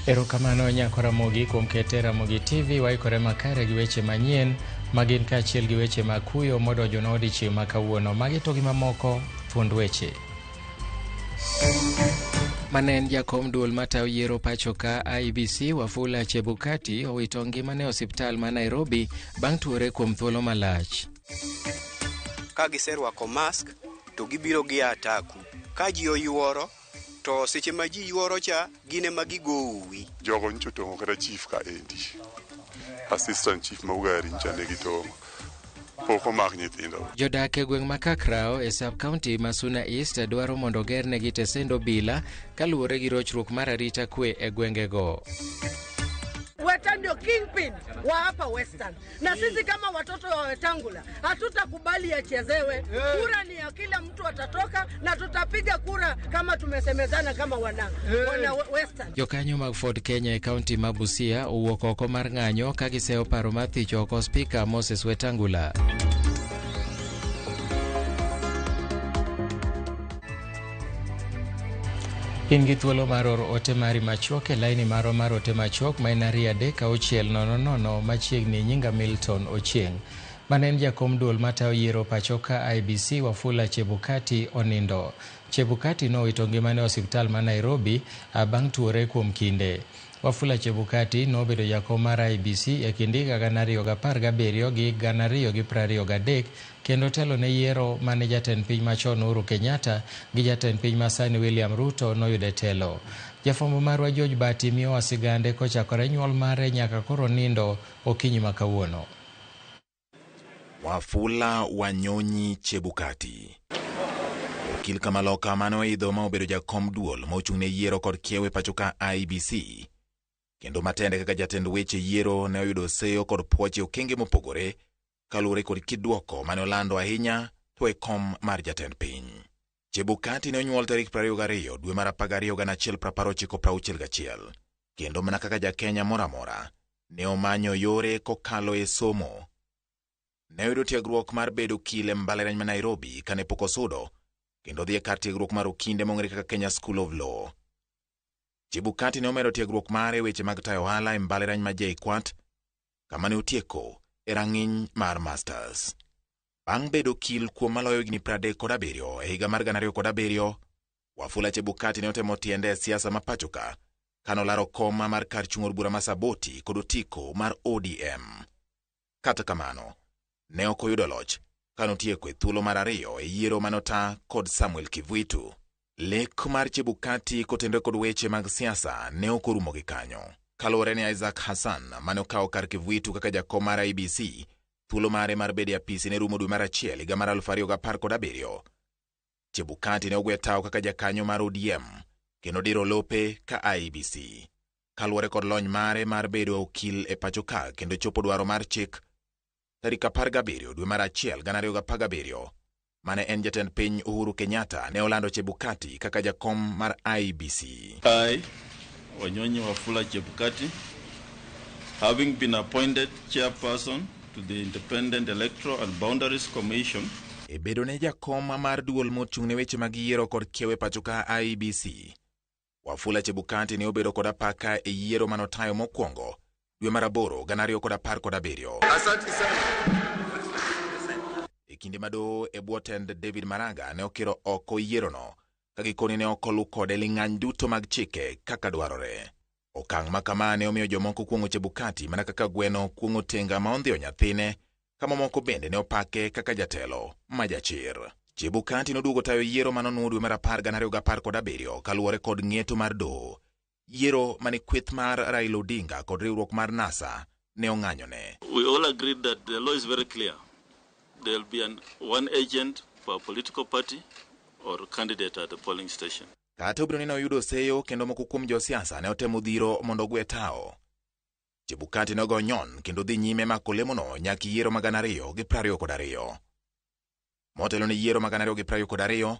Erokamano nyako Ramogi kuom kete Ramogi TV waikore makare gi weche manyien magin kaachiel gi weche mag kuyo modonjonwa odiechieng' ma kawuono. Magi to gi mamoko thuond weche. Mane en jakom duol matayo yiero pacho ka IEBC Wafula Chebukati owito ngimane e osiptal ma Nairobi bang' tuore kuom thuolo malach. Ka giserwako mask to gibiro gi ataku. Ka ji oyuoro to seche ma ji yuoro cha gin ema gigowi. Jogo nyocha otong'o kata chief ka endi. Assistant chief ma Ugari nyocha ne gitong'o. Pok omak nyithindo. Jodak e gweng' ma Kakrao e sub county ma Suna East dwaro mondo ogernegi tesend obila kaluwore gi rochruok mar arita kwe e gwengego. Weta ndio kingpin wa hapa Western, na sisi kama watoto wa Wetangula hatutakubali achezewe. Kura ni ya kila mtu atatoka, na tutapiga kura kama tumesemezana kama wana, wana Western. Jokanyo mag Ford Kenya e kaunti ma Busia owuok oko mar ng'anyo ka giseyo paro mar thicho oko spika Moses Wetangula. In gi thuolo mar oro ote mari machuok e laini marwa mar ote machuok ma en 23600 machiegni nyinga Milton Ochieng'. Mane en jakom duol matayo yiero pacho ka IEBC Wafula Chebukati onindo. Chebukati nowito ngimane e osiptal ma Nairobi bang' tuore kuom kinde. Wafula Chebukati nobedo jakom mar IEBC e kind higa 2017 gi 2023 kendo telo ne yiero mane jatend piny machon Uhuru Kenyatta gi jatend piny masani William Ruto noyudo e telo. Jafwambo marwa George Bati miyowa sigande kochakore nyuol mare nyaka koro nindo okinyi ma kawuono. Wafula Wanyonyi Chebukati. Okil Kamaloka mane oidho ma obedo jakom duol ma ochung' ne yiero kod kiewo e pacho ka IEBC kendo matende kaka jatend weche yiero ne oyudo seyo kod puoch e okenge mopogore kaluwore kod kit dwoko mane olando ahinya to e kom mar jatend piny. Chebukati ne onyuol tarik 22 dwe mar 12 1961 kendo mana kaka ja-Kenya moro amora ne omanyo yore kokalo e somo. Ne oyudo tiegruok mar bedo okil e mbalariany ma Nairobi kane pok osudo kendo dhi e kar tiegruok mar okinde mong'ere kaka Kenya School of Law. Chebukati ne omedo tiegruok mare e weche mag tayo ohala e mbalariany ma JKUAT kama ne otieko e rang'iny mar Masters. Bang' bedo okil kuom maloyo higni 37 e higa mar 2007, Wafula Chebukati ne otemo tiende e siasa ma pachoka kanolaro kom mar kar chung' od bura ma Saboti kod otiko mar ODM. Kata kamano, ne ok oyudo loch kanotieko e thuolo mar ariyo e yiero manota kod Samuel Kivuitu. Lek mar Chebukati kotenore kod weche mag siasa ne ok orumo gi kanyo. Kaluwore ni Isaac Hassan mane okawo kar Kivuitu kaka jakom mar IEBC, thuolo mare mar bedo e apisi ne rumo dwe mar achiel higa mar 2017. Chebukati ne ogwe tawo kaka jakanyo mar ODM kendo diro lope ka IEBC. Kaluwore kod lony mare mar bedo okil e pacho ka kendo chopo dwaro mar chik, tarik 17 dwe mar achiel 2017 mane en jatend piny Uhuru Kenyatta ne olando Chebukati kaka jakom mar IEBC. I, Wanyonyi Wafula Chebukati, having been appointed chairperson to the Independent Electoral and Boundaries Commission, E bedo ne jakom mar duol mochung' ne weche mag yiero kod kiewo e pacho ka IEBC, Wafula Chebukati ne obedo kod apaka e yiero manotayo mokwongo dwe mar aboro 2017. Asante sana. E kinde ma doho e bwo tend David Maraga ne okiro oko yierono ka gikoni ne ok oluw kode ling'any duto mag chike kaka dwarore. Okang' ma kama ne omiyo jomoko kuong'o Chebukati mana kaka gweno kuong'o tenga ma ondhiyo nyathine, ka mamoko bende ne opake kaka jatelo ma jachir. Chebukati noduogo tayo yiero manonuo dwe mar apar 2017 kaluwore kod ng'eto mar doho. Yiero mane kweth mar Raila Odinga kod riwruok mar NASA ne ong'anyone. We all agreed that the law is very clear. There will be one agent per political party or candidate at the polling station. Kata obedo ni ne oyudo seyo kendo moko kuom josiasa ne otemo dhiro mondo ogwe tawo. Chebukati ne ogo nyon kendo dhi nyime mako lemono nyaka yiero mag 2022. Motelo ne yiero mag 2022,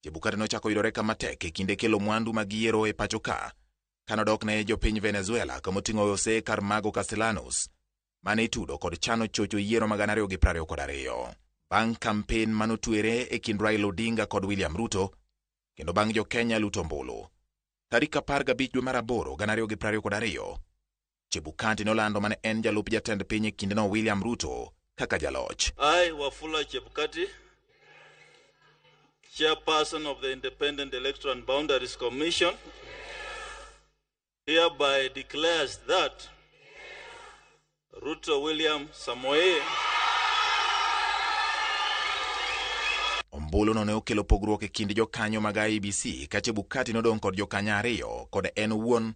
Chebukati nochako yudore kama tek e kinde kelo mwandu mag yiero e pacho ka, kanodok ne jopiny Venezuela kamoting'o Jose Camargo Castellanos mane itudo kod chano chocho yiero mag 2022. Bang' kampen manotwere e kind Raila Odinga kod William Ruto, kendo bang' jo Kenya luto ombulu. Tarik 15 dwe mar 8 2022, Chebukati nolando mane en jalup jatend piny e kindeno William Ruto kaka jaloch. I, Wafula Chebukati, Chairperson of the Independent Electoral and Boundaries Commission, hereby declares that Ruto William Samoei Ombuluno ne okelo pogruok e kind jokanyo mag IEBC ka Chebukati nodong' kod jokanyo 2 kod en owuon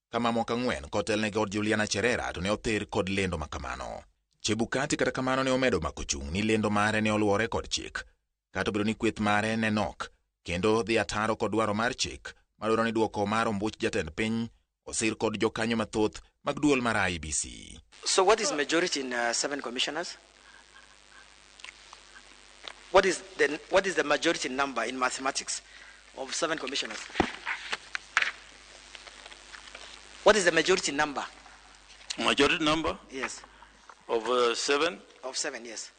ka mamoko 4 kotelne kod Juliana Cherera to ne other kod lendo makamano. Chebukati kata kamano ne omedo mako chung' ni lendo mare ne oluwore kod chik, kata obedo ni kweth mare ne nok kendo dhi ataro kod dwaro mar chik madwaro ni duoko mar ombuch jatend piny osir kod jokanyo mathoth mag duol mar IEBC. So what is majority in 7 commissioners? What is the majority number in mathematics of 7 commissioners? What is the majority number? Majority number? Yes. Of 7? Of 7, yes.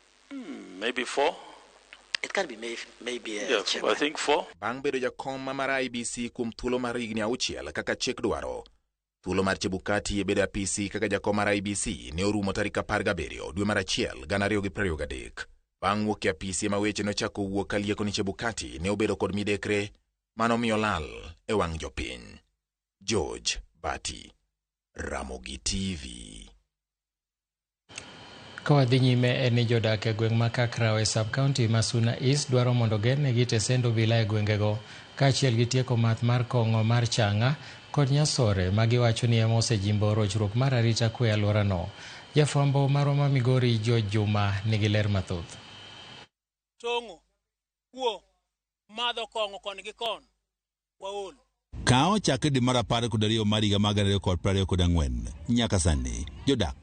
Maybe 4. It can be maybe yeah, I think 4. Bang' bedo jakom mar IEBC kuom thuolo mar higni 6 kaka chik dwaro, thuolo mar Chebukati e bedo apisi kaka jakom mar IEBC ne orumo tarik 17 dwe mar 1 2023. Bang' wuok e apisi ma weche nochako wuok ka lieko ni Chebukati ne obedo kod midekre manomiyo lal e wang' jopiny. George Bati, Ramogi TV. Ka wadhi nyime en ni jodak e gweng' ma Kakraw e sub-county ma Suna East dwaro mondo gernegi tesend obila e gwengego kaachiel gi tieko math mar kong'o mar chang'a kod nyasore ma giwacho ni ema osejimbo rochruok mar arita kwe e alworano. Jafwambo marwa ma Migori George Juma nigi ler mathoth. Tong'o, kuo, madho kong'o kon gi kon, waol. Ka ochakre dwe mar 12 mar higa mar 2024 nyaka sani, jodak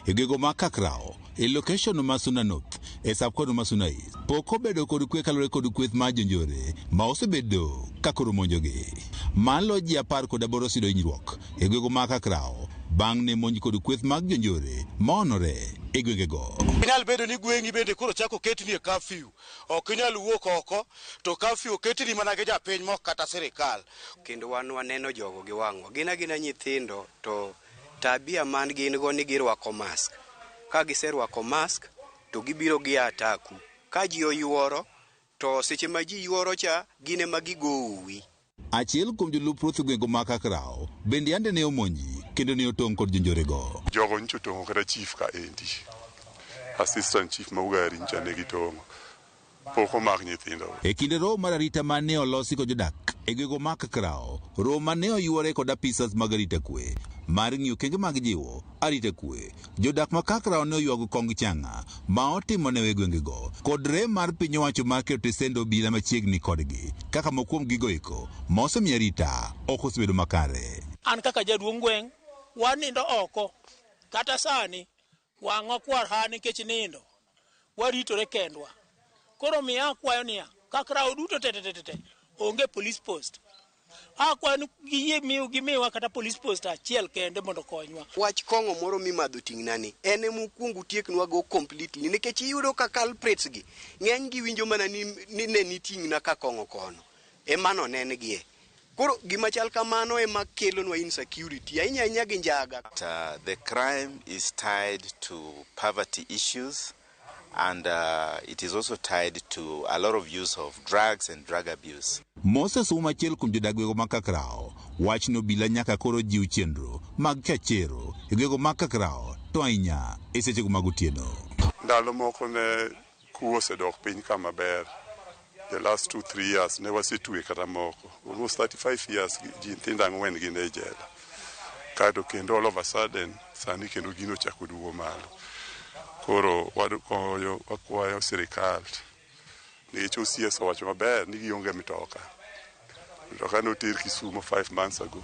e gwenge ma Kakraw e location ma Suna North e sub-county ma Suna East pok obedo kod kwe kaluwore kod kweth mar jonjore ma osebedo ka koro monjogi. Malo ji 18 oseyudo hinyruok e gwenge ma Kakraw bang' ne monj kod kweth mag jonjore ma onore e gwengego. Inyal bedo ni gweng'i bende koro chako ketni e curfew, ok inyal wuok oko to curfew oketni mana gi japiny mok kata sirikal. Kendo wan waneno jogo gi wang'wa, gin agina nyithindo to tabia man gin go ni girwako mask. Ka giserwako mask to gibiro gi ataku. Ka ji oyuoro to seche ma ji yuoro cha gin ema gigo uwi. Achiel kuom jolup ruoth e gwenge ma Kakraw bende yande ne omonji kendo ne otong' kod jonjorego. Jogo nyocha otong'o kata chief ka endi, assistant chief ma Ugari nyocha ne gitong'o, pok omak nyithindo. E kinde romo mar arita mane olosi kod jodak e gwenge ma Kakraw, romo mane oyuore kod apisas mag arita kwe mar ng'iyo okenge mag jiwo arita kwe, jodak ma Kakraw ne oywago kong chang'a ma otimo ne e gwengego kod rem mar piny owacho mar keto tesend obila machiegni kodgi kaka moko kuom gigo eko ma osemiyo arita ok osebedo makare. An kaka jaduong' gweng' wanindo oko kata sani wang'wa kwar ha nikech nindo waritore kendwa. Koro miya akwayo niya Kakraw duto te onge police post. Akwayo ni giyie gimiwa kata police post achiel kende mondo konywa. Wach kong'o moro mimadho ting'nani en ema ukuong utieknwa go completely nikech iyudo ka culprits gi ng'eny gi winjo mana ni ne niting'na ka kong'o kono ema nonengie. Koro gima chal kamano ema kelonwa insecurity ahinya ahinya gi njaga. The crime is tied to poverty issues and it is also tied to a lot of use of drugs and drug abuse. Moses Ouma achiel kuom jodak gwenge ma Kakraw wach ni obila nyaka koro jiw chenro mag chachero e gwenge ma Kakraw to ahinya e sechego mag otieno. Ndalo moko ne kuo osedok piny kama ber. The last 2-3 years ne wasetwe kata moko. Almost 35 years ji nyithindo 4 gin e jela. Kaeto kendo all of a sudden sani kendo gino ochako duogo malo. Koro wakwayo sirikal nikech OCS owacho maber ni gionge mitoka. Mitoka noter Kisumu 5 months ago.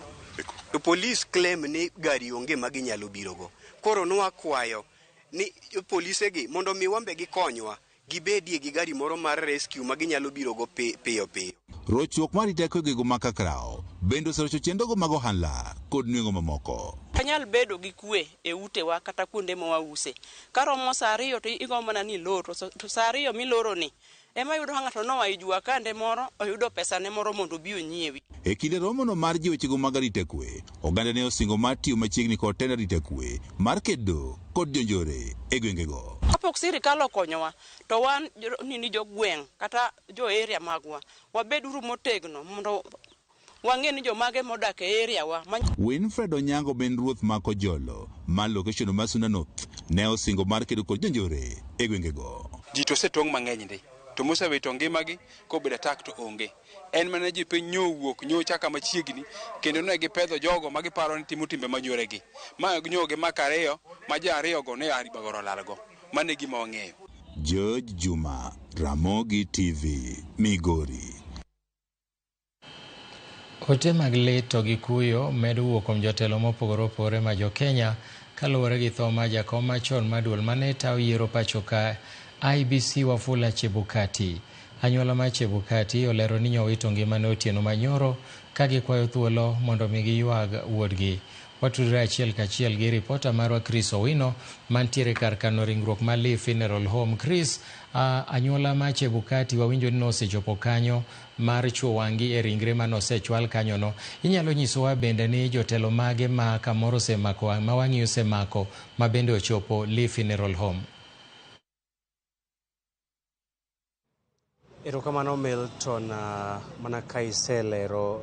To police claim ni gari onge ma ginyalo birogo. Koro nwakwayo ni polise gi mondo mi wambe gikonywa gibedie gi gari moro mar rescue ma ginyalo birogo piyo piyo. Rochruok mar arita kwe e gwenge ma Kakraw bende oserocho chenrogo mag ohala kod nweng'o mamoko. wanyal bedo gi kwe e utewa kata kuonde ma wause. Karomo saa 2 to igo mana ni ilor, to saa 2 miloro ni ema yudo ka ng'ato noa e jua kande moro oyudo pesa ne moro mondo obi onyiewi. E kinde romono mar jiwo wechego mag arita kwe, oganda ne osingo mar tiyo machiegni kod tend arita kwe mar kedo kod jonjore e gwengego. Kapok sirikal okonyowa, to wan nini jogweng' kata jo area magwa, wabeduru motegno mondo wang'e ni jomage modak e area wa. Winfred Onyango ben ruoth ma Kojolo ma location ma Suna North ne osingo mar kedo kod jonjore e gwengego. Ji to osetong' mang'eny ndi, to mosewito ngimagi kobedo attack to onge. En mana ji piny nyowuok nyocha kama chiegni kendo ne gipedho jogo ma giparo ni timo timbe manyoregi. Ma nyogi mako 2 ma ji 2 go ne Bagoro olalgo. Mano e gima wang'eyo. George Juma, Ramogi TV, Migori. Ote mag lit to gi kuyo medo wuok kuom jotelo mopogore opogore ma jo Kenya kaluwore gi tho mar jakom machon mar duol mane tayo yiero pacho ka IEBC Wafula Chebukati. Anyuola mar Chebukati olero ni nyowito ngimane otieno manyoro ka gikwayo thuolo mondo mi giywag wuodgi. Watudore achiel kachiel gi ripota marwa Chris Owino mantiere kar kano ringruok mar Lee Funeral Home. Chris, anyuola mar Chebukati wawinjo ni nosechopo kanyo mar chuo wang'i e ringre manosechwal kanyono. Inyalo nyisowa bende ni jotelo mage ma kamoro osemako, ma wang'i osemako ma bende ochopo Lee Funeral Home? Erokamano Milton, mana ka iselero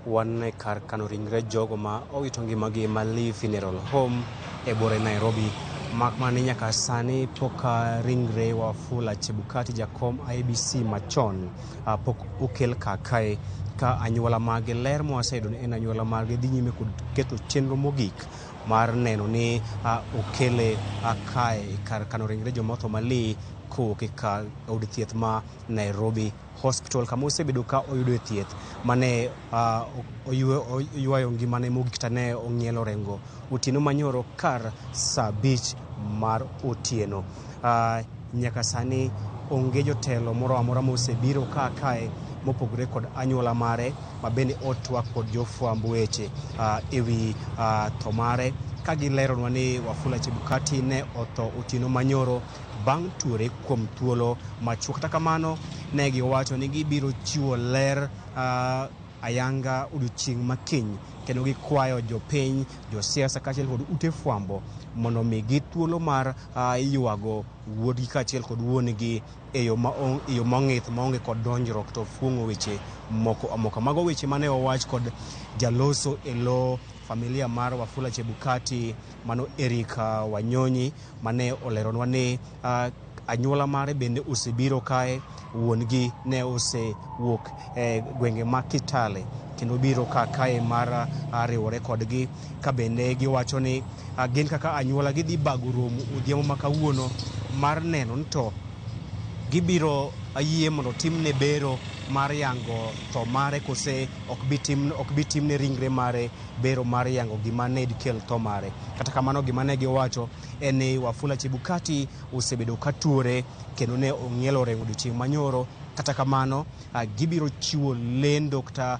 wan e kar kano ringre jogo ma owito ngimagi ma Lee Funeral Home e bore Nairobi. Mak mana ni nyaka sani pok ringre Wafula Chebukati jakom IEBC machon pok okel kakae ka anyuola mage. Ler mwaseyudo ni en anyuola margi dhi nyime kod keto chenro mogik mar neno ni okele kae kar kano ringre joma otho ma Lee kowuok e kar od thieth ma Nairobi Hospital kama osebedo ka oyudo thieth mane oywayo ngimane mogik to ne ong'ielo rengo otieno manyoro kar saa 5 mar otieno. Nyaka sani onge jotelo moro amora mosebiro ka kae mopogore kod anyuola mare ma bende otwak kod jofwamb weche ewi tho mare ka gileronwa ni Wafula Chebukati ne otho otieno manyoro bang' tuore kuom thuolo machuok. Kata kamano ne giwacho ni gibiro chiwo ler ayanga odiochieng' makiny kendo gikwayo jopiny, josiasa kaachiel kod ute fwambo mondo omigi thuolo mar ywago wuodgi kaachiel kod wuon-gi e yo mong'ith maonge kod donjruok to fuong'o weche moko amoka. Mago weche mane owach kod jaloso e lo familia mar Wafula Chebukati mano Eric Wanyonyi mane oleronwa ni anyuola mare bende osebiro kae, wuon-gi ne osewuok e gwenge ma Kitale kendo biro ka kae mar riwore kodgi ka bende giwacho ni gin kaka anyuola gidhi bago romo odhiambo ma kawuono mar neno ni to gibiro yie mondo timne bero mar yango tho mare kose ok bi timne ringre mare bero mar yango gima ne dikel tho mare. Kata kamano gima ne giwacho en ni Wafula Chebukati osebedo ka tuore kendo ne ong'ielo rengo odiochieng' manyoro. Kata kamano gibiro chiwo lendo kata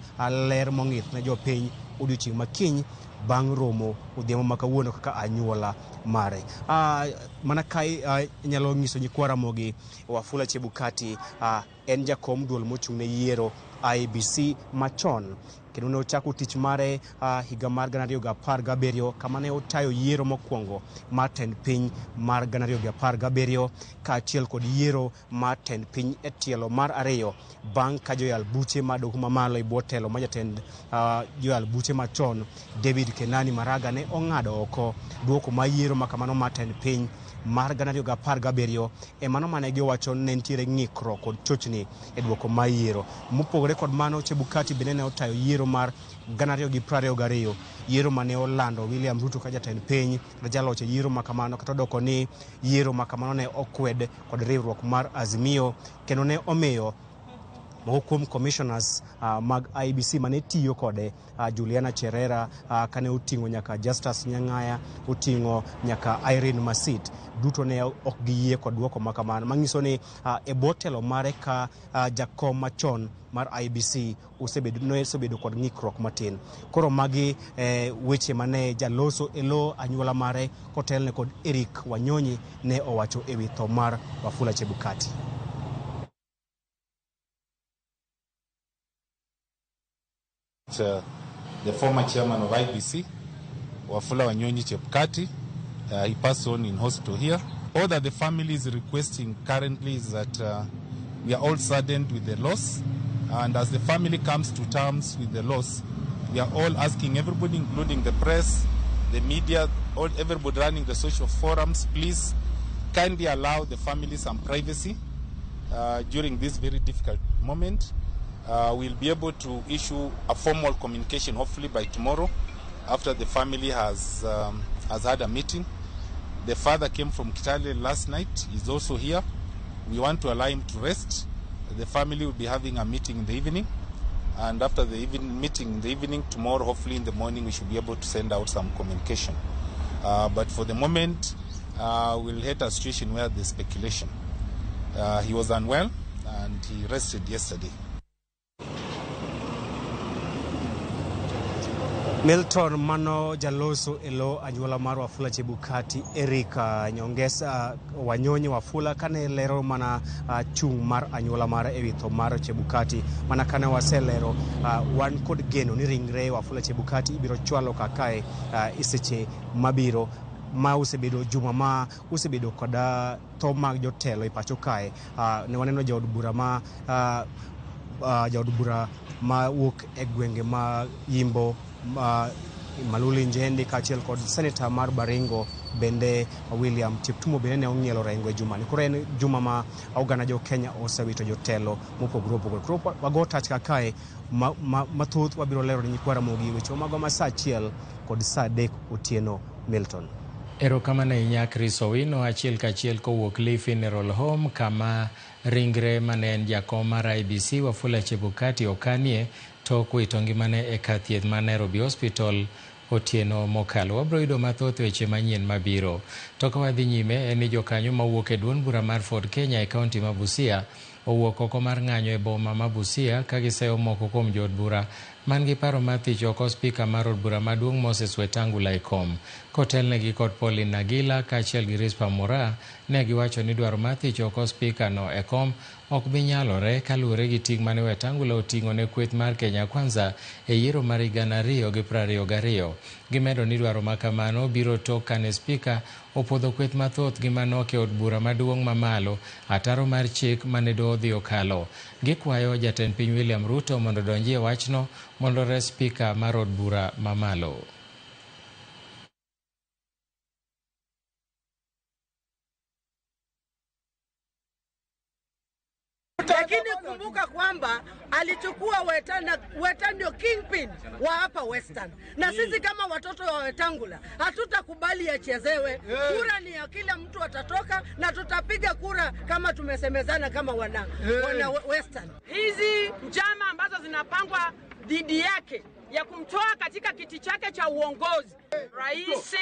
ler mong'ith ne jopiny odiochieng' makiny bang' romo odhiambo ma kawuono kaka anyuola mare. Mana kae inyalo nyiso nyikwa Ramogi Wafula Chebukati en jakom duol mochung' ne yiero IEBC machon kendo ne ochako tich mare higa mar 2017 kama ne otayo yiero mokwongo mar tend piny mar 2017 kaachiel kod yiero mar tend piny e tielo mar 2 bang' ka joyal buche ma doho mamalo e bwo telo ma jatend joyal buche machon David Kenani Maraga ne ong'ado oko duoko mar yiero ma kamano mar tend piny mar 2017 e mano mane giwacho ne nitiere ng'ikruok kod chochni e duoko mar yiero. Mopogore kod mano, Chebukati bende ne otayo yiero mar 2022, yiero mane olando William Ruto ka jatend piny kata jaloch e yiero ma kamano, kata odoko ni yiero ma kamano ne okwed kod riwruok mar Azimio kendo ne omiyo Moko kuom commissioners mag IEBC mane tiyo kode, Juliana Cherera, kane oting'o nyaka Justus Nyang'aya, oting'o nyaka Irene Masit, duto ne ok giyie kod duoko ma kamano, manyiso ni e bwo telo mare ka jakom machon mar IEBC osebedo kod ng'ikruok matin. Koro magi weche mane jaloso e lo anyuola mare kotelne kod Eric Wanyonyi ne owacho ewi tho mar Wafula Chebukati. The former chairman of IEBC, Wafula Wanyonyi Chebukati, he passed on in hospital here. All that the family is requesting currently is that we are all saddened with the loss, and as the family comes to terms with the loss, we are all asking everybody, including the press, the media, everybody running the social forums, please kindly allow the family some privacy during this very difficult moment. We'll be able to issue a formal communication hopefully by tomorrow, after the family has had a meeting. The father came from Kitale last night. He's also here. We want to allow him to rest. The family will be having a meeting in the evening, and after the evening meeting in the evening tomorrow, hopefully in the morning, we should be able to send out some communication. But for the moment, we'll hit a situation where there's speculation. He was unwell and he rested yesterday. Milton, mano jaloso e lo anyuola mar Wafula Chebukati Eric Nyongesa Wanyonyi Wafula kane lero mana chung' mar anyuola mare ewi tho mar Chebukati. Mana kane waselero, wan kod geno ni ringre Wafula Chebukati ibiro chwalo kakae e seche mabiro. Ma osebedo juma ma osebedo kod tho mag jotelo e pacho kae. Ne waneno jaod bura ma jaod bura ma wuok e gwenge ma Yimbo, Maluli Njendi, kaachiel kod seneta mar Baringo bende William Cheptumo bende ne ong'ielo rengo e jumani. Koro en juma ma oganda jo Kenya osewito jotelo mopogore opogore. Koro wago tach kakae mathoth wabiro lero ne nyikwa Ramogi weche mago ma saa 1 kod saa 3 otieno. Milton. Erokamano ahinya Chris Owino, achiel kachiel kowuok Lee Funeral Home kama ringre mane en jakom mar IEBC Wafula Chebukati okanie tok wito ngimane e kar thieth mar Nairobi Hospital otieno mokalo. Wabiro yudo mathoth weche manyien mabiro. To ka wadhi nyime en ni jokanyo mawuok e duond bura mar Ford Kenya e kaunti ma Busia owuok oko mar ng'anyo e boma ma Busia ka giseyo moko kuom jood bura man gi paro mar thich oko spika mar od bura maduong' Moses Wetangula e kom. Kotelnegi kod Pauline Nagila kaachiel gi Rispa Mora, ne giwacho ni dwaro mar thich oko spika no e kom ok bi nyalore kaluwore gi ting' mane Wetangula oting'o ne kweth mar Kenya Kwanza e yiero mar 2022. Gimedo ni dwaro ma kamano biro tok kane spika opuodho kweth mathoth gi manok e od bura maduong' mamalo ataro mar chik mane doho odhi okalo. Gikwayo jatend piny William Ruto mondo odonji e wachno mondo ores spika mar od bura mamalo. Lakini kumbuka kwamba alichukua Weta ndio kingpin wa hapa Western, na sisi kama watoto wa Wetangula hatutakubali achezewe. Kura ni ya kila mtu atatoka, na tutapiga kura kama tumesemezana kama wana Western. Hizi njama ambazo zinapangwa dhidi yake ya kumtoa katika kiti chake cha uongozi, Rais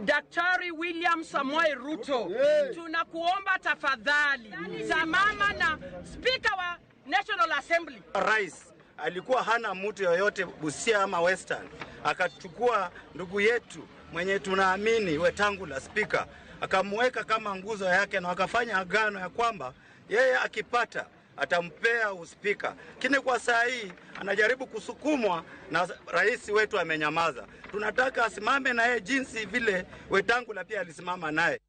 Daktari William Samoei Ruto, tunakuomba tafadhali simama na Speaker wa National Assembly. Rais alikuwa hana mtu yoyote Busia ama Western, akachukua ndugu yetu mwenye tunaamini Wetangula speaker, akamweka kama nguzo yake, na wakafanya agano ya kwamba yeye akipata atampea uspika. Lakini kwa saa hii anajaribu kusukumwa na rais wetu amenyamaza. Tunataka asimame na yeye jinsi vile Wetangula pia alisimama naye.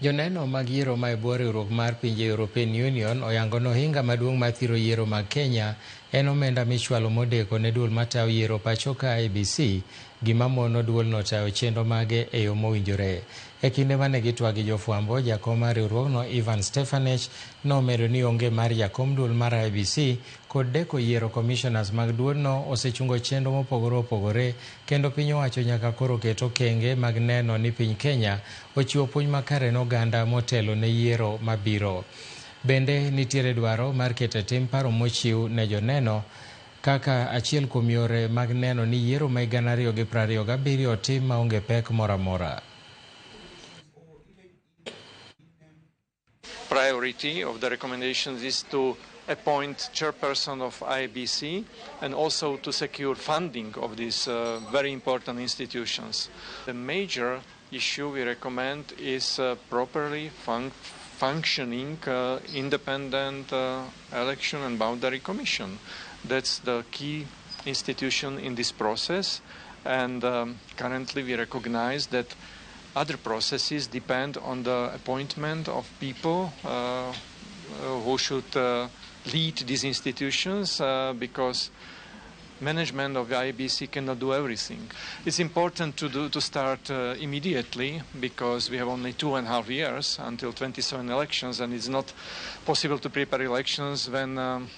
Joneno mag yiero ma e bwo riwruok mar pinje European Union oyango ni ohinga maduong' mar thiro yiero mag Kenya en omenda michwalo modeko ne duol matayo yiero pacho ka IEBC, gima mono duolno tayo chenro mage e yo mowinjore. E kinde mane gitwak gi jofwambo, jakom mar riwruogno Ivan Stefanich nomedo ni onge mar jakom duol mar IEBC kod deko yiero commissioners mag duolno osechungo chenro mopogore opogore, kendo piny owacho nyaka koro ket okenge mag neno ni piny Kenya ochiwo puonj makare ne oganda motelo ne yiero mabiro. Bende nitiere dwaro mar keto e tim paro mochiw ne joneno kaka achiel kuom yore mag neno ni yiero ma 2027 otim maonge pek moro amora. Priority of the recommendations is to appoint chairperson of IEBC and also to secure funding of these very important institutions. The major issue we recommend is properly functioning independent election and boundary commission. That's the key institution in this process, and currently we recognize that other processes depend on the appointment of people who should lead these institutions, because management of the IEBC cannot do everything. It's important to start immediately, because we have only 2.5 years until 27 elections, and it's not possible to prepare elections when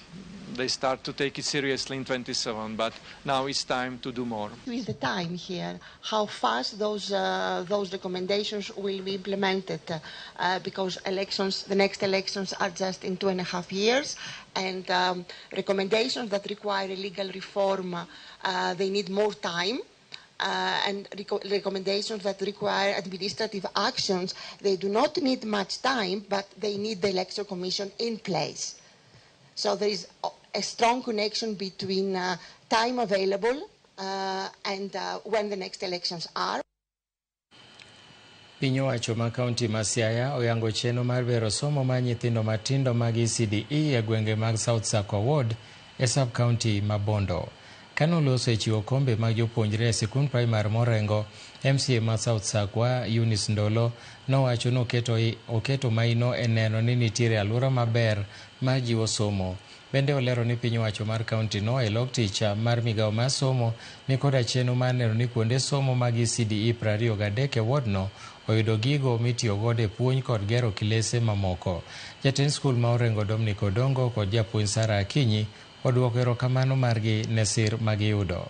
they start to take it seriously in 27, but now it's time to do more. Is the time here, how fast those recommendations will be implemented, because elections, the next elections are just in 2.5 years, and recommendations that require a legal reform, they need more time. And recommendations that require administrative actions, they do not need much time, but they need the Electoral Commission in place. So there is a strong connection between time available and when the next elections are. Piny owacho ma kaunti ma Siaya oyango chenro mar bero somo mar nyithindo matindo mag ECDE e gwenge mag South Sakwa Ward e sub-county ma Bondo. Kane oloso e chiwo kombe mag jopuonjre e sikund primar Morengo, MCA ma South Sakwa Eunice Ndolo nowacho ni oketo maino e neno ni nitiere alwora maber mar jiwo somo. Bende olero ni piny owacho mar kaunti no e lok tich mar migawo mar somo ni koda chenro mar neno ni kuonde somo mag ECDE 23 e ward no oyudo gigo mitiyogodo e puonj kod gero kilese mamoko. Jatend skul ma Orengo Dominic Odongo kod japuonj Sarah Akinyi oduoko erokamano margi ne sir magiyudo.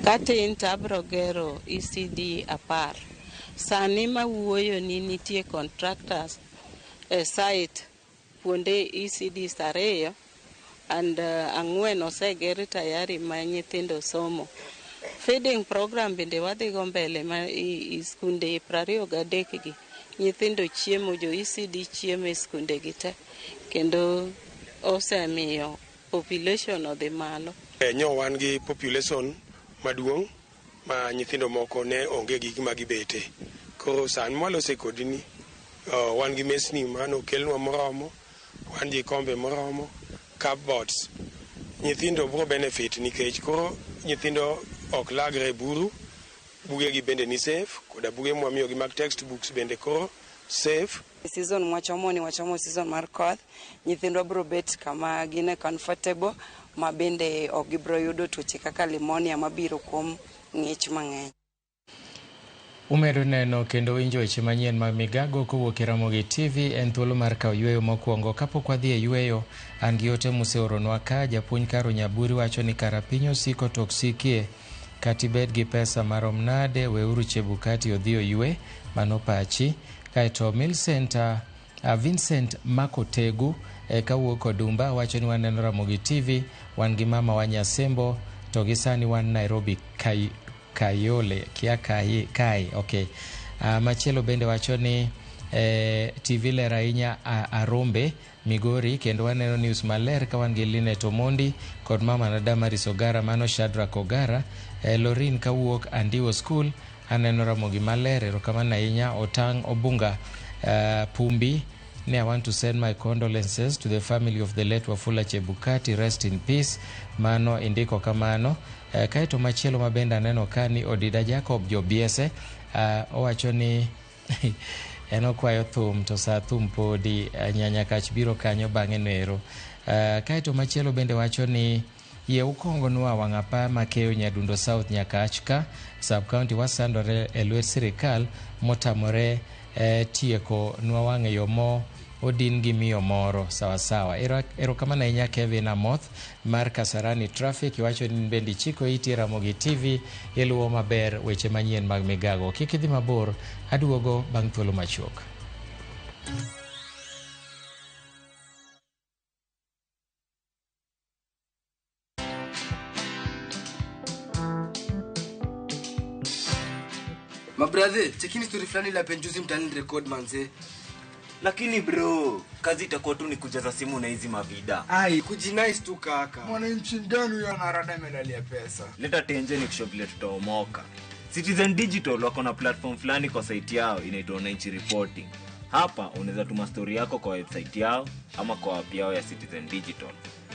Katin to abro gero ECD 10. Sani mawuoyo ni nitie contractors e site kuonde ECDs 2 and 4 oseger tayari ma nyithindo somo. Feeding program bende wadhi go mbele ma i skunde 23 gi. Nyithindo chiemo, jo ECD chiemo e skunde gi te, kendo osemiyo population odhi malo. Nyo wan gi population maduong' ma nyithindo moko ne onge gi gima gibete. Koro sani mwalose kodini, wan gi mesni manokelnwa moromo, wan gi kombe moromo, cupboards. Nyithindo bro benefit nikech koro nyithindo ok lagre e buru, bugegi bende ni safe, koda buge mwamiyogi mag textbooks bende koro safe. Season mwachomo ni wachomo season mar koth, nyithindwa bro bet kama gine comfortable, ma bende ok gibro yudo tuoche kaka pneumonia mabiro kuom ng'ich mang'eny. Umedo neno kendo winjo weche manyien mag migago kowuok e Ramogi TV. En thuolo mar kawo yweyo mokwongo. Kapok wadhi e yweyo, an gi ote museoronwa ka. Japuonj Karo Nyaburi wacho ni kara piny osiko to ok sikie. Kata ibed gi pesa marom nade, weuru Chebukati odhi oywe. Mano pachi. Kaeto Millicent Vincent Makotegu kawuok Odumba wacho ni waneno Ramogi TV, wan gi mama wa Nyasembo to gi sani wan Nairobi Kayole kia kai okay. Machielo bende wacho ni TV ler ahinya Arombe Migori, kendo waneno news maler ka wan gi Linet Omondi kod mama na Damaris Ogara. Mano Shadrack Ogara. Lorin kawuok Andiwo School aneno Ramogi maler, erokamano ahinya. Otang' Obunga Pumbi ne I want to send my condolences to the family of the late Wafula Chebukati, rest in peace. Mano indiko kamano. Kaeto machielo mabende aneno ka ni Odida Jacob Jobiese owacho ni En okwayo thum to sa thum podi Nyanyakach biro kanyo bang'e noero. Kaeto machielo bende wacho ni yie ukongonwa wang' apaya makeyo Nyadundo South nyaka Achka sub county wasandore e lwet sirikal motamore tieko nwa wang' yo mo odin gi miyo moro sawasawa. Erokamano ahinya Kevin Amoth mar Kasarani Traffic, iwacho ni bende ichiko iti Ramogi TV iluwo maber weche manyien mag migago. Kik idhi mabor, aduogo bang' thuolo machuok. Mabrathe, chekini story fulani la penjuzi mtaani record manze. Lakini bro, kazi itakuwa tu ni kujaza simu na hizi mavida. Ai, kujinice tu kaka. Mwananchi gani huyo anarada amelalia pesa? Leta tenje ni kushow vile tutaomoka. Citizen Digital wako na platform fulani kwa site yao inaitwa Wananchi Reporting. Hapa unaweza tuma story yako kwa website yao ama kwa app yao ya Citizen Digital.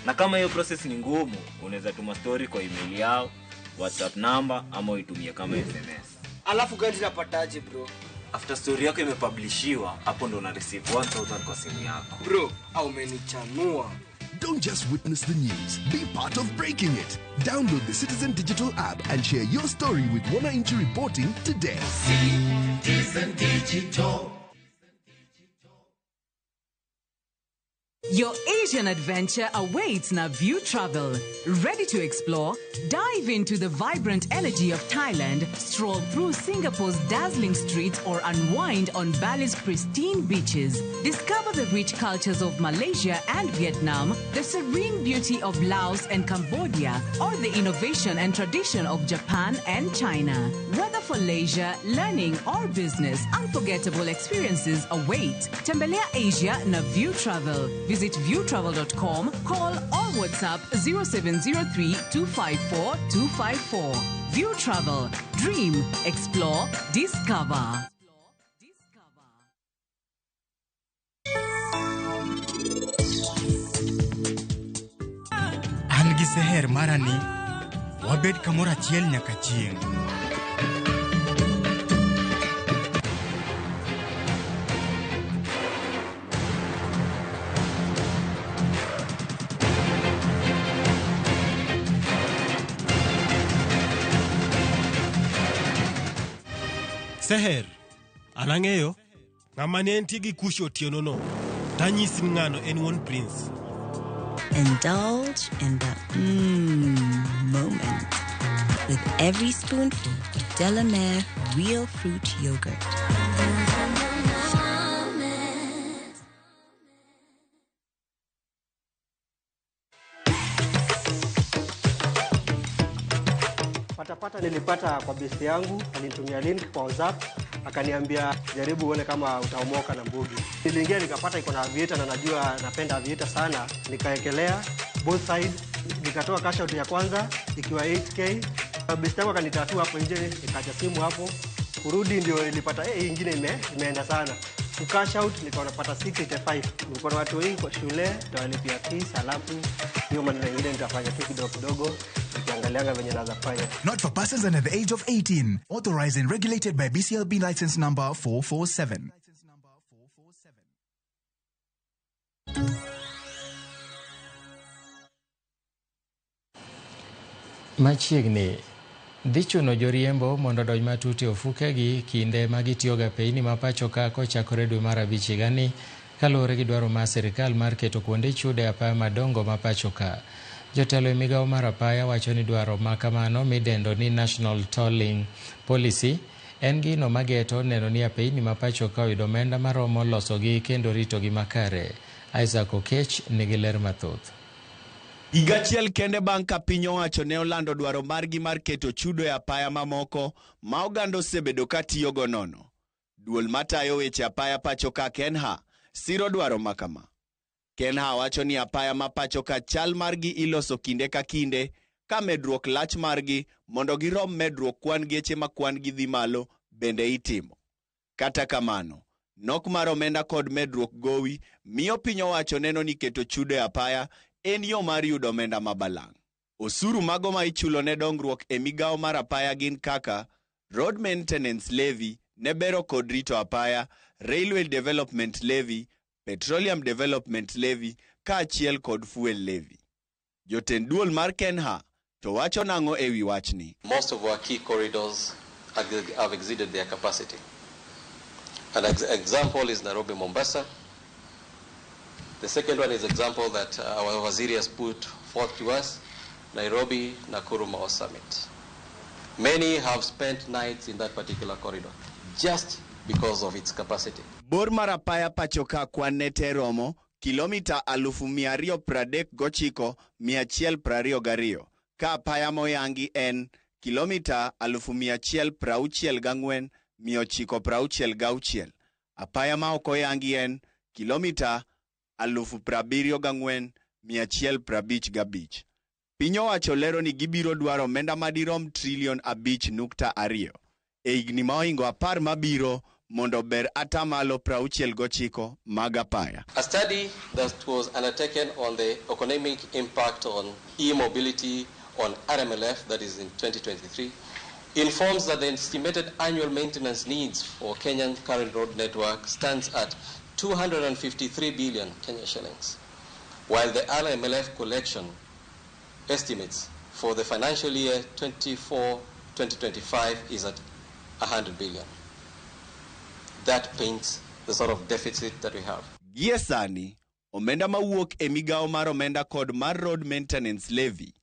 Na kama hiyo process ni ngumu, unaweza tuma story kwa email yao, WhatsApp number ama uitumie kama SMS. Alafu gani napataje bro? After story yako imepublishiwa, hapo ndo una receive 1000 kwa simu yako. Bro, au umenichanua. Don't just witness the news, be part of breaking it. Download the Citizen Digital app and share your story with Wananchi Reporting today. Citizen Digital. Your Asian adventure awaits Naview Travel. Ready to explore? Dive into the vibrant energy of Thailand, stroll through Singapore's dazzling streets, or unwind on Bali's pristine beaches. Discover the rich cultures of Malaysia and Vietnam, the serene beauty of Laos and Cambodia, or the innovation and tradition of Japan and China. Whether for leisure, learning, or business, unforgettable experiences await. Tembelea Asia Naview Travel. Visit viewtravel.com, call or WhatsApp 0703 254 254. View Travel. Dream, explore, discover. An gi seher mara ni wabed kamoro achiel nyaka chieng'. Seher, an ang'eyo ng'ama ne nitie gi kush otieno no tanyisi ni ng'ano en wuon Prince. Indulge in the moment with every spoonful of Delamere Real Fruit Yogurt. Patapata nilipata kwa besti yangu, alinitumia link kwa WhatsApp, akaniambia jaribu uone kama utaomoka na mbugi. Niliingia nikapata iko na aviator na najua napenda aviator sana, nikaekelea both side, nikatoa cash out ya kwanza ikiwa 8k. Besti yangu akanitatua hapo nje, nikaacha simu hapo. Kurudi ndio nilipata hii ingine imeenda sana. Ku cash out nikaona napata 685. Nilikuwa na watu wengi kwa shule, nitawalipia fees, alafu hiyo maneno mengine nitafanya tu kidogo kidogo. Not for persons under the age of 18. Authorized and regulated by BCLB license number 447. Machiegni dhi chuno joriembo mondo odonj matut e ofukegi kinde ma gitiyoga peini ma pacho ka kochakore dwe mar 5 higani kaluwore gi dwaro mar sirikal mar keto kuonde chudo e apaya madongo ma pacho ka. Jotelo e migawo mar apaya wacho ni dwaro ma kamano midendo ni National Tolling Policy en gino mageto neno ni apeini ma pacho ka oyudo omenda maromo losogi kendo ritogi makare. Isaac Okech nigi ler mathoth. Higa achiel kende bang' ka piny owacho ne olando dwaro margi mar keto chudo e apaya mamoko ma oganda osebedo ka tiyogo nono. Duol matayo weche apaya pacho ka Kenha siro dwaro ma kama. Kenha wacho ni apaya ma pacho ka chal margi iloso kinde ka kinde ka medruok lach margi mondo girom medruok kwan geche ma kwan gi dhi malo bende itimo. Kata kamano, nok mar omenda kod medruok gowi miyo piny owacho neno ni keto chudo e apaya en yo mar yudo omenda mabalang'. Osuru mago ma ichulo ne dongruok e migawo mar apaya gin kaka road maintenance levy ne bero kod rito apaya, Railway Development Levy, Petroleum Development Levy kaachiel kod Fuel Levy. Jotend duol mar KENHA to wacho nang'o ewi wachni? Most of our key corridors have exceeded their capacity. An example is Nairobi Mombasa. The second one is example that our Waziri has put forth to us, Nairobi Nakuru Mau Summit. Many have spent nights in that particular corridor just because of its capacity. Bor mar apaya pacho ka kwan ne te romo kilomita 239,122 ka apaya moyangi en kilomita 164,966. Apaya ma ok oyangi en kilomita 74,155. Piny owacho lero ni gibiro dwaro omenda madirom trilion 5.2 e higni ma ohingo 10 mabiro mondo ber atamalo 69 mag apaya. A study that was undertaken on the economic impact on e-mobility on RMLF, that is in 2023, informs that the estimated annual maintenance needs for Kenyan current road network stands at 253 billion Kenya shillings, while the RMLF collection estimates for the financial year 24-2025 is at 100 billion. That paints the sort of deficit that we have. Gie sani, omenda mawuok e migawo mar omenda kod mar Road Maintenance Levy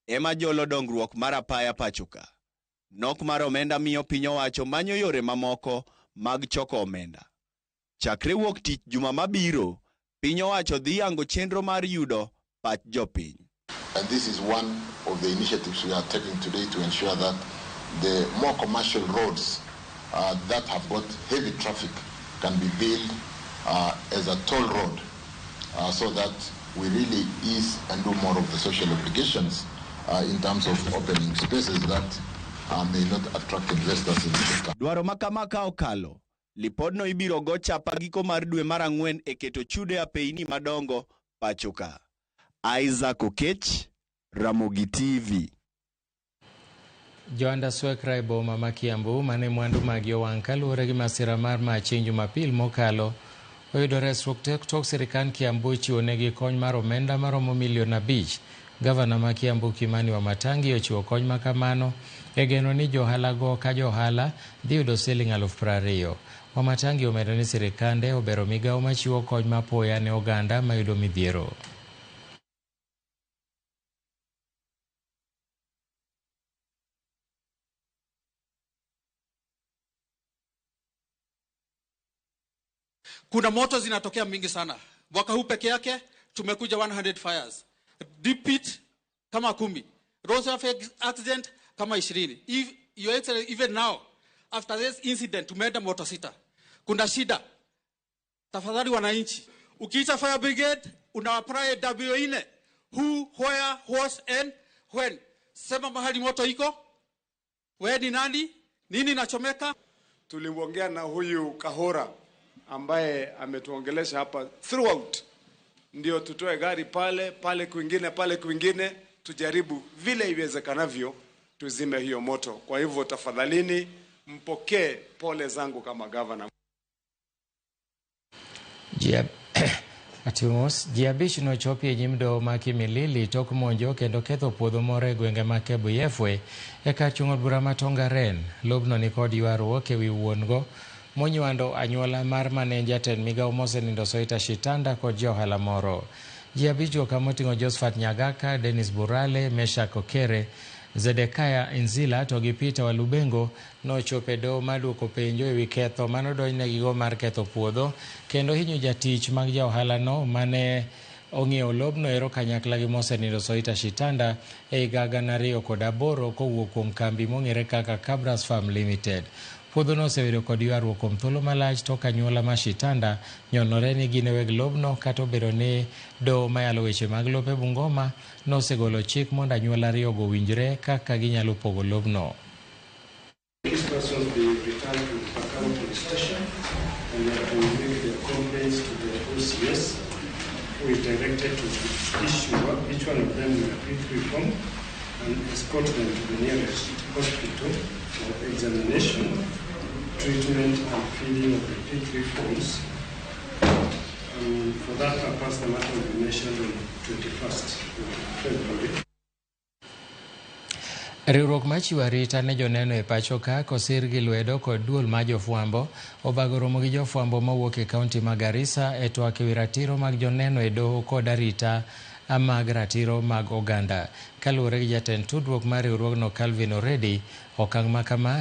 ema jolo dongruok mar apaya pacho ka. Nok mar omenda miyo piny owacho manyo yore mamoko mag choko omenda. Chakre wuok tich juma mabiro, piny owacho dhi yango chenro mar yudo pach jopiny. And this is one of the initiatives we are taking today to ensure that the more commercial roads that have got heavy traffic can be built as a toll road so that we really ease and do more of the social obligations in terms of opening spaces that may not attract investors in the sector. Dwaro makama ka okalo, lipodno ibiro go chapa giko mar dwe mar 4 e keto chudo e apeyni madongo pacho ka. Isaac Okech, Ramogi TV. Joanda Swekra e boma ma Kiambu mane mwandu magi owang' kaluwore gi masira mar mach chieng' Jumapil mokalo oyudo resruok tok sirikand Kiambu chiwonegi kony mar omenda maromo milion 5. Gavana ma Kiambu Kimani Wamatangi ochiwo kony makamano e geno ni johalago ka johala dhi yudo siling 20,000. Wamatangi omedo ni sirikande obero migawo machiwo kony mapoya ne oganda mayudo midhiero. Kuna moto zinatokea mingi sana. Mwaka huu peke yake tumekuja 100 fires. Deep pit kama 10. Road traffic accident kama 20. If your excellency, even now after this incident tumeenda moto 6. Kuna shida. Tafadhali wananchi, ukiita fire brigade una apply W4. Who, where, what and when. Sema mahali moto iko. Wewe ni nani? Nini nachomeka? Tuliongea na huyu Kahora ambaye ametuongelesha hapa throughout, ndio tutoe gari pale pale kwingine, tujaribu vile iwezekanavyo tuzime hiyo moto. Kwa hivyo tafadhalini mpokee pole zangu kama governor. Atimos, ji abich nochopi e nyim doho ma Kimilili tok monjo kendo ketho puodho moro e gwenge ma Kebuyefwe e kar chung' od bura ma Tongaren. Lobno nikod ywaruok ewi wuon-go monywando anyuola mar mane en jatend migawo mosenindo Soita Shitanda kod johala moro. Ji abichgo kamoting'o Josephat Nyagaka, Dennis Burale, Meshak Okere, Zedekaya Nzila to gi Peter Walubengo nochopo e doho mar duoko penjo ewi ketho manodonjnegigo mar ketho puodho kendo hinyo jatich mag ja ohalano mane ong'iewo lobno ero kanyakla gi mosenindo Soita Shitanda e higa 2008 kowuok kuom kambi mong'ere kaka Cabras Farm Limited. Puodhono osebedo kod ywaruok kuom thuolo malach tok anyuola ma Shitanda nyonore ni gin e weg lobno kata obedo ni doho mayalo weche mag lope Bungoma nosegolo chik mondo anyuola ariyogo owinjre kaka ginyalo pogo lobno. These persons be returned to Bakau police station and they are to make their complaints to the OCS, who is directed to issue each one of them with a P3 form and escort them to the nearest hospital for examination. treatment and filling of the P3 forms. For that purpose, the matter will be mentioned on 21st of February. Riwruok machiwo arita ne joneno e pacho ka kosir gi lwedo kod duol mar jofwambo obago romo gi jofwambo mawuok e kaunti ma Garissa e twak ewi ratiro mag joneno e doho kod arita mag ratiro mag oganda. Kaluwore gi jatend tudruok mar riwruogno Calvin Oredi, okang' ma kama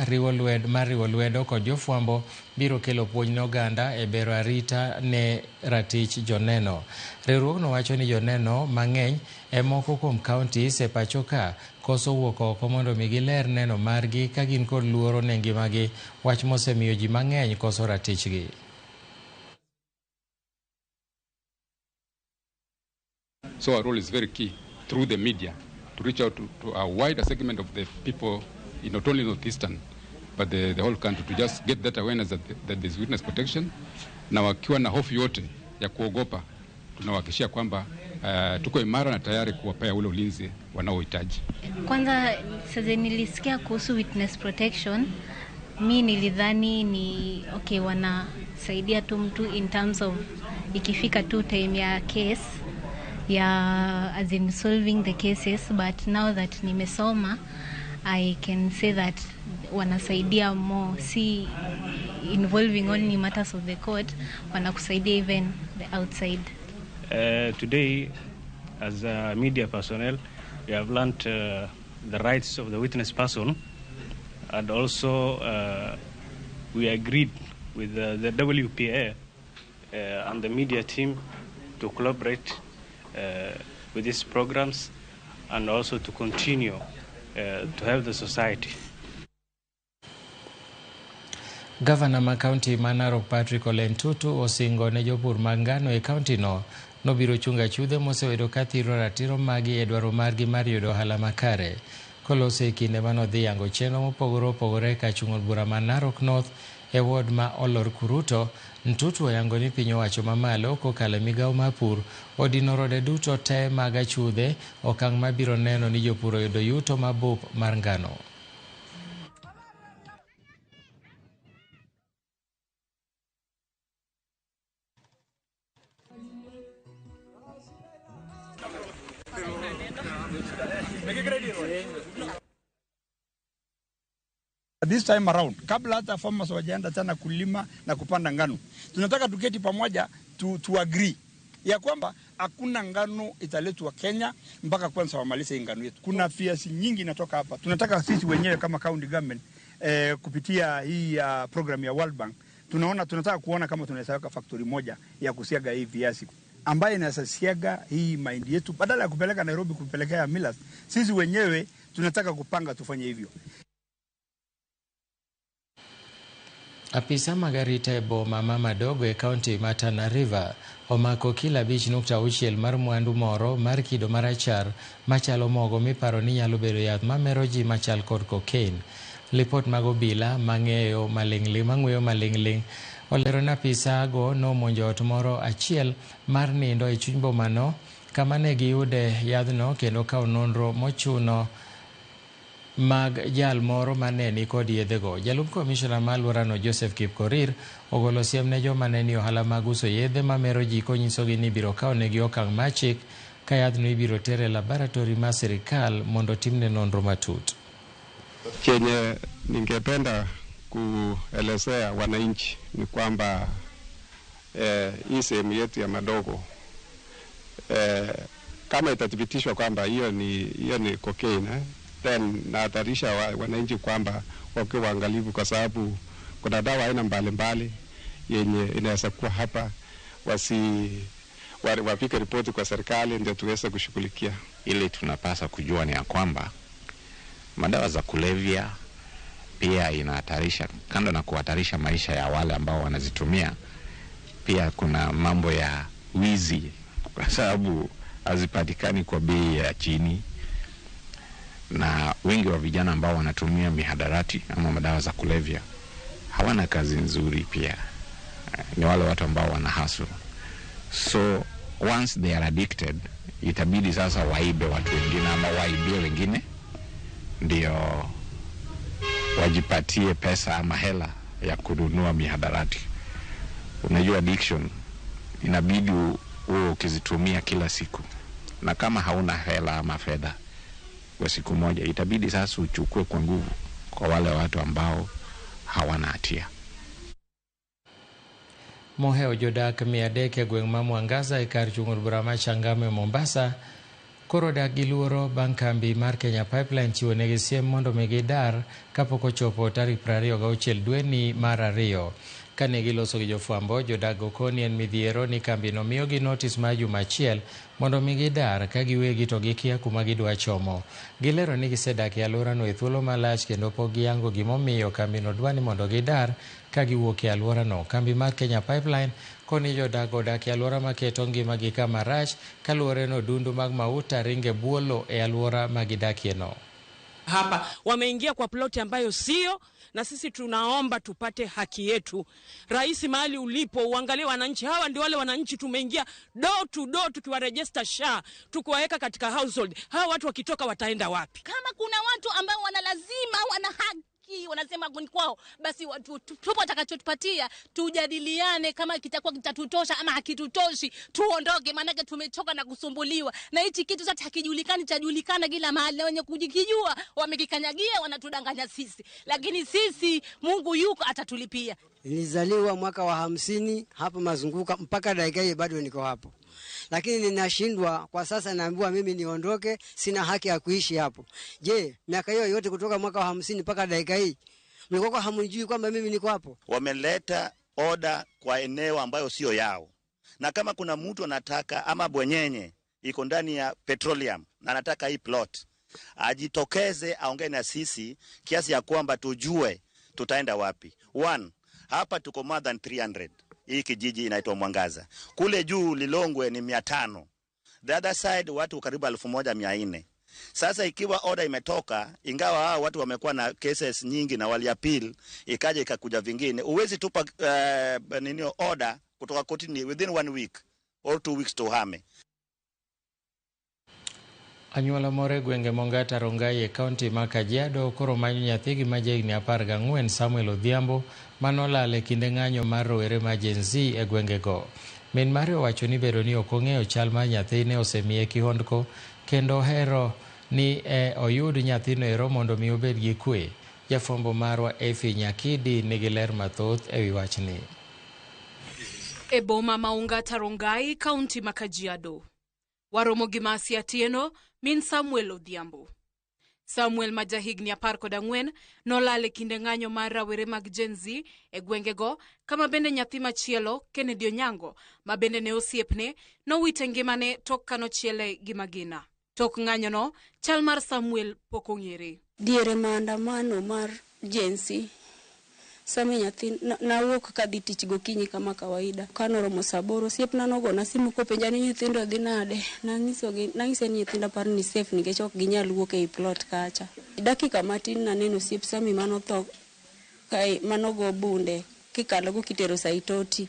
mar riwo lwedo kod jofwambo biro kelo puonj ne oganda e bero arita ne ratich joneno. Riwruogno wacho ni joneno mang'eny e moko kuom counties e pacho ka koso wuok oko mondo mi giler neno margi ka gin kod luoro ne ngimagi, wach mosemiyo ji mang'eny koso ratichgi. So our role is very key through the media to reach out to a wider segment of the people in not only Northeastern but the whole country, to just get that awareness that there's witness protection. Na wakiwa na hofu yote ya kuogopa, tunawahakikishia kwamba tuko imara na tayari kuwapea ule ulinzi wanaohitaji. Kwanza sasa nilisikia kuhusu witness protection, mi nilidhani ni okay, wanasaidia tu mtu in terms of ikifika tu time ya case ya as in solving the cases, but now that nimesoma I can say that wanasaidia more, si involving only matters of the court, wanakusaidia even the outside. Today, as a media personnel, we have learned the rights of the witness person, and also we agreed with the WPA and the media team to collaborate with these programs and also to continue to help the society. Gavana ma kaunti ma Narok Patrick Ole Ntutu osingo ne jopur mag ngano e kaunti no nobiro chunga chudhe mosebedo ka thiro ratiro magi e dwaro margi mar yudo ohala makare. Kolose e kinde manodhi yango chenro mopogore opogore ka chung' od bura ma Narok North e ward ma Olor Kuruto, Ntutu oyango ni piny owacho mamalo kokalo e migawo mar pur odino rode duto te mag achudhe, okang' mabiro neno ni jopur oyudo yuto mabup mar ngano. This time around, kabla hata farmers wajaenda tena kulima na kupanda ngano, tunataka tuketi pamoja to agree ya kwamba hakuna ngano italetwa Kenya mpaka kwanza wamalize ngano yetu. Kuna viazi nyingi inatoka hapa. Tunataka sisi wenyewe kama county government kupitia hii program ya World Bank, tunaona tunataka kuona kama tunaweza weka factory moja ya kusiaga hii viazi ambaye inaweza siaga hii mahindi yetu badala ya kupeleka Nairobi kupelekea millers. Sisi wenyewe tunataka kupanga tufanye hivyo. Apisa mag arita e boma ma Madogo e kaunti ma Tana River omako kilo 5.6 mar mwandu moro mar kido marachar machalo mogo miparo ni nyalo bedo yath mamero ji machal kod cocaine. Lipot mag obila mang'eyo maling'ling' olero ni apisa go nomonjo ot moro achiel mar nindo e chuny bomano kama ne giyude yadhno kendo kawo nonro mochuno mag jal moro mane ni kod yedhego. Jalup komishona ma alworano Joseph Kipkorir ogolo siem ne joma ne ni ohala mag uso yedhe mamero ji konyisogi ni ibiro kawnegi okang' mar chik ka yadhno ibiro ter e laboratori mar sirikal mondo timne nonro matut. Chenye ningependa kuelezea wananchi ni kwamba hii sehemu yetu ya Madogo kama itathibitishwa kwamba hiyo ni cocaine, then nahatarisha wananchi kwamba wakiwa waangalifu, kwa sababu kuna dawa aina mbalimbali yenye inaweza kuwa hapa, wapike ripoti kwa serikali ndio tuweze kushughulikia. Ili tunapasa kujua ni ya kwamba madawa za kulevya pia inahatarisha, kando na kuhatarisha maisha ya wale ambao wanazitumia, pia kuna mambo ya wizi kwa sababu hazipatikani kwa bei ya chini, na wengi wa vijana ambao wanatumia mihadarati ama madawa za kulevya hawana kazi nzuri, pia ni wale watu ambao wana hustle. So once they are addicted, itabidi sasa waibe watu wengine ama waibie wengine ndio wajipatie pesa ama hela ya kununua mihadarati. Unajua addiction inabidi uwe ukizitumia kila siku, na kama hauna hela ama fedha kwa siku moja, itabidi sasa uchukue kwa nguvu kwa wale watu ambao hawana hatia. Moheo jodak 300 e gweng' ma Mwangaza e kar chung' od bura ma Changamwe Mombasa koro dak gi luoro bang' kambi mar Kenya Pipeline chiwo negi siem mondo mi gidar kapok ochopo tarik 26 dweni mar ariyo. Kane giloso gi jofwambo, jodak go koni en midhiero ni kambino miyogi notis mar juma achiel mondo mi gidar ka giwegi to gikia kuma gidwa chomo. Gilero ni gisedak e alworano e thuolo malach kendo pok giyango gimomiyo kambino dwa ni mondo gidar ka giwuok e alworano. Kambi mar Kenya Pipeline koni jodak odak e alwora maketo ngimagi kama rach kaluwore ni odundu mag mauta ringe buolo e alwora ma gidakieno. Hapa wameingia kwa ploti ambayo sio, na sisi tunaomba tupate haki yetu. Rais, mahali ulipo uangalie wananchi hawa, ndio wale wananchi tumeingia door to door tukiwaregister SHA, tukiwaweka katika household. Hawa watu wakitoka wataenda wapi? Kama kuna watu ambao wana lazima, wana haki, wanasema ni kwao, basi tupo watakachotupatia, tujadiliane kama kitakuwa kitatutosha ama hakitutoshi, tuondoke, maanake tumechoka na kusumbuliwa. Na hichi kitu sasa hakijulikani, chajulikana kila mahali, na wenye kujikijua wamekikanyagia, wanatudanganya sisi. Lakini sisi Mungu yuko, atatulipia. Nilizaliwa mwaka wa 50 hapa Mazunguka, mpaka dakika hii bado niko hapo. Lakini ninashindwa kwa sasa, naambiwa mimi niondoke, sina haki ya kuishi hapo. Je, miaka hiyo yote kutoka mwaka wa 50 mpaka dakika hii mlikuwa hamnijui kwamba mimi niko hapo? Wameleta oda kwa eneo ambayo sio yao. Na kama kuna mtu anataka ama bwenyenye iko ndani ya petroleum na anataka hii plot, ajitokeze aongee na sisi kiasi ya kwamba tujue tutaenda wapi. One, hapa tuko more than 300. Hii kijiji inaitwa Mwangaza. Kule juu Lilongwe ni 500. The other side watu karibu 1400. Sasa ikiwa order imetoka, ingawa hao watu wamekuwa na cases nyingi na waliappeal, ikaja ikakuja vingine, uwezi tupa order kutoka kotini within 1 week or 2 weeks to hame. Anyuola moro e gwenge Mongata Rongai e kaunti ma Kajiado koro manyo nyathigi ma jahigni 14 Samuel Odhiambo manolal e kinde ng'anyo mar rowere ma Gen Z e gwengego. Min mare owacho ni bedo ni ok ong'eyo chal mar nyathine osemiye kihondko kendo ohero ni oyud nyathino ero mondo mi obed gi kwe. Jafwambo marwa Efi Nyakidi nigi ler mathoth ewi wachni. E boma ma Ongata Rongai, kaunti ma Kajiado, waromo gi Mercy Atieno, min Samuel Odhiambo. Samuel ma jahigni 14 nolal e kinde ng'anyo mar rawere mag Gen Z e gwengego, kama bende nyathi machielo Kennedy Onyango ma bende ne osiepne nowite ngimane tok kanochiele gi magina. Tok ng'anyono, chal mar Samuel pok ong'ere. Diere maandamano mar Gen Z, Sami nyathi nawuok kadhi tich gokinyi kama kawaida. Kanoromo saa 8 osiepna nogona simu kopenja ni nyithindo dhi nade. Nang'ise ni nyithindo aparo ni safe nikech ok ginyal wuok ei plot kacha. Dakika matin naneno osiep Sami manotho kae manogo bunde kikalogo kitero Saitoti.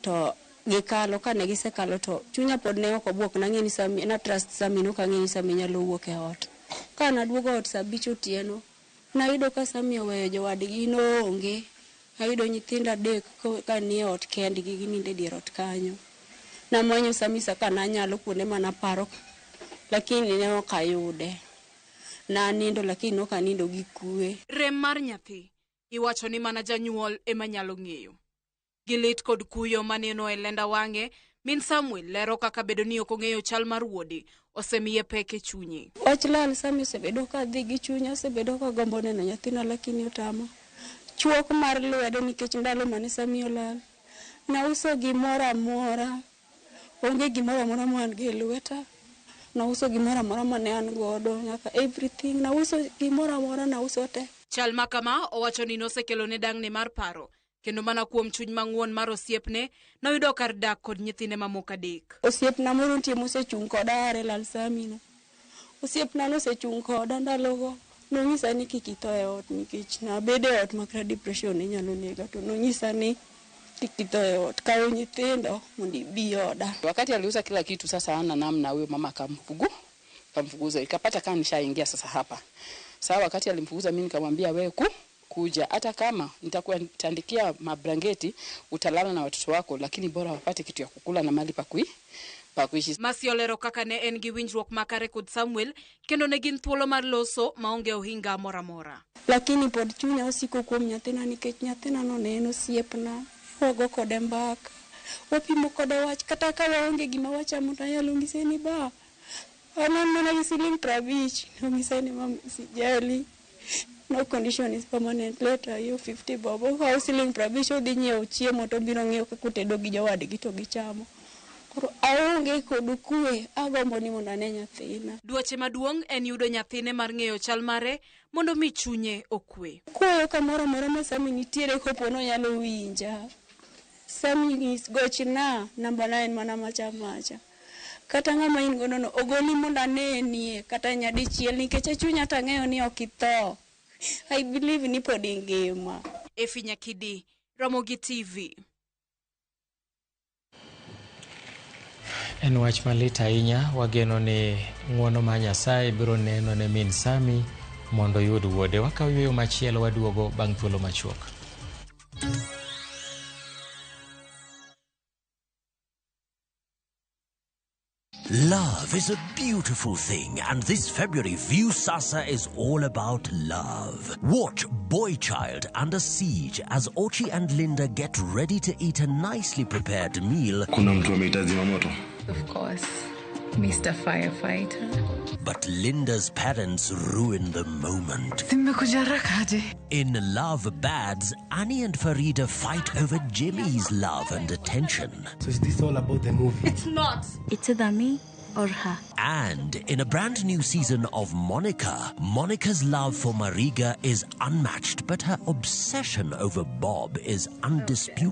To gikalo, kane gisekalo to chunya pod ne ok obuok, nang'e ni Sami, na trust Sami, nok ang'e ni Sami nyalo wuok e ot. Ka naduogo ot saa 5 otieno, nayudo ka Sami oweyo jowadgi noonge. Ayudo nyithindo 3 ka nie ot kendgi, ginindo e dier ot kanyo. Namanyo Sami kaka nanyalo kuonde manaparo, lakini ne ok ayude. Nanindo lakini ok anindo gi kwe. Rem mar nyathi iwacho ni mana janyuol ema nyalo ng'eyo. Gi lit kod kuyo maneno e lenda wang'e, min Samuel lero kaka bedo ni ok ong'eyo chal mar wuode osemiye pek e chunye. Wach lal Sami osebedo ka dhi gi chunya, osebedo ka gombo neno nyathina lakini otama. Chuok mar lwedo nikech ndalo mane Sami olal, nauso gimoro amora, onge gimoro amora ma an go e lweta. Nauso gimoro amora mane an godo, nyaka everything, nauso gimoro amora, nauso te. Chal ma kama owacho ni nosekelone dang'ne mar paro, kendo mana kuom chuny mang'won mar osiepne noyudo kar dak kod nyithinde mamoko 3. Osiepna moro nitie mosechung' koda are lal Sami no. Osiepna nosechung' koda ndalogo. Nonyisa ni kik itho e ot nikech nabedo e ot makra depression ne nyalo nega, to nonyisa ni kik itho e ot, kaw nyithindo mondo ibi oda. Wakati aliuza kila kitu sasa hana namna, huyo mama akamfukuza. Ikapata kama nishaingia sasa hapa. Sasa wakati alimfukuza mimi nikamwambia wewe Kuja hata kama nitakutandikia mabrangeti, utalala na watoto wako, lakini bora wapate kitu ya kukula na mahali pa kuishi. Masi olero kaka ne en gi winjruok makare kod Samuel kendo ne gin thuolo mar loso maonge ohinga moro amora. Lakini pod chunya osiko kuom nyathina nikech nyathina no ne en osiepna, wago kode mbaka, wapimo kode wach, kata ka waonge gima wachamo to anyalo nyise ni ba an mana gi siling 50, nonyise ni mam sijali, no condition is permanent, leta hiyo 50 bob, okawo siling 50 odhi nyiewo chiemo to obiro ng'iewo kaka otedo gi jowadgi to gichamo. Koro aonge kod kwe, agombo ni mondo ane nyathina. Dwache maduong' en yudo nyathine mar ng'eyo chal mare mondo mi chunye okwe. Kwayo kamoro amora ma Sami nitiere kopo nonyalo winja. Sami nyis gochna, namba na en mana macha macha. Kata ng'ama in godo no ogoli mondo anenie kata nyadichiel nikech chunya to ang'eyo ni ok itho. I believe ni pod ingima. Efi Nyakidi, Ramogi TV. En wach malit ahinya, wageno ni ng'uono mar Nyasaye biro neno ne min Sami mondo oyud wuode. Wakawo yueyo machielo waduogo bang' thuolo machuok. Love is a beautiful thing, and this February, Viusasa is all about love. Watch Boy Child Under Siege as Ochi and Linda get ready to eat a nicely prepared meal. Kuna mtu amehitaji moto. Of course, Mr. Firefighter. But Linda's parents ruin the moment. Nimekuja haraka aje? In Love Bads, Annie and Farida fight over Jimmy's love and attention. So is this all about the movie? It's not. It's either me or her. And in a brand new season of Monica, Monica's love for Mariga is unmatched, but her obsession over Bob is undisputed.